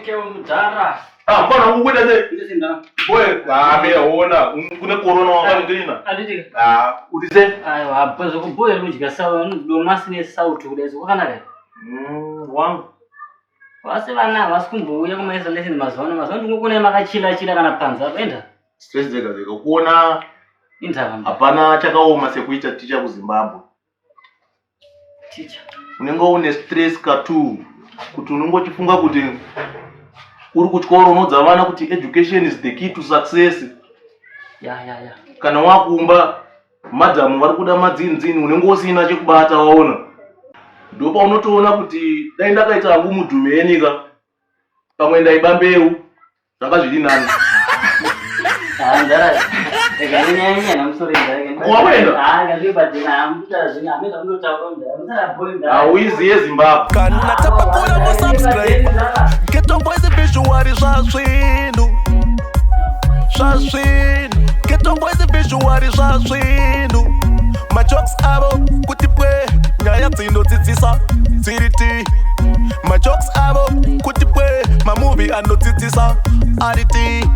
Okay, mudhara. Ah, mfana wangu kuita sei? Ndisi ndana. Boy, ah, mira ona, kune corona wakandirina. Anditi. Ah, kuti sei? Aiwa, apa zvekuboya kudya sawa, domasi nesauti kudai zvakanaka. here? Wangu. Vasi vana havasi kumbouya kuma-isolation mazuva ano. Mazuva ano ndingokuonai makachila chila kana panze apa. Enda. Stress dzega dzega. Kuona Indava mba. hapana chakaoma sekuita ticha kuZimbabwe. Teacher. Unenge une stress katu kuti unenge uchifunga kuti uri kuchikoro unoudza vana kuti education is the key to success. Ya, ya, ya. Kana wakumba madhamu vari kuda madzindzini unenge usina chekubata waona. Ndopaunotoona kuti dai ndakaita hangu mudhumeni ka pamwe ndaiba mbeu zvanga zviri nani. Ah, ndara. Rega nenyanya namusoro ndara. Wakuenda? Ah, ngazvibhadhira. Hamutaura zvinhu, hamuna zvamunotaura ndara. Musara boy ndara. Hauiziye Zimbabwe. Kana tapakura musubscribe. Ghetto Boys visual swa swinhu. Swa swinhu. Ghetto Boys visual swa swinhu. Majokes avo kuti pwe nyaya dzinodzidzisa dziri ti. Majokes avo kuti pwe mamovie anodzidzisa ari ti.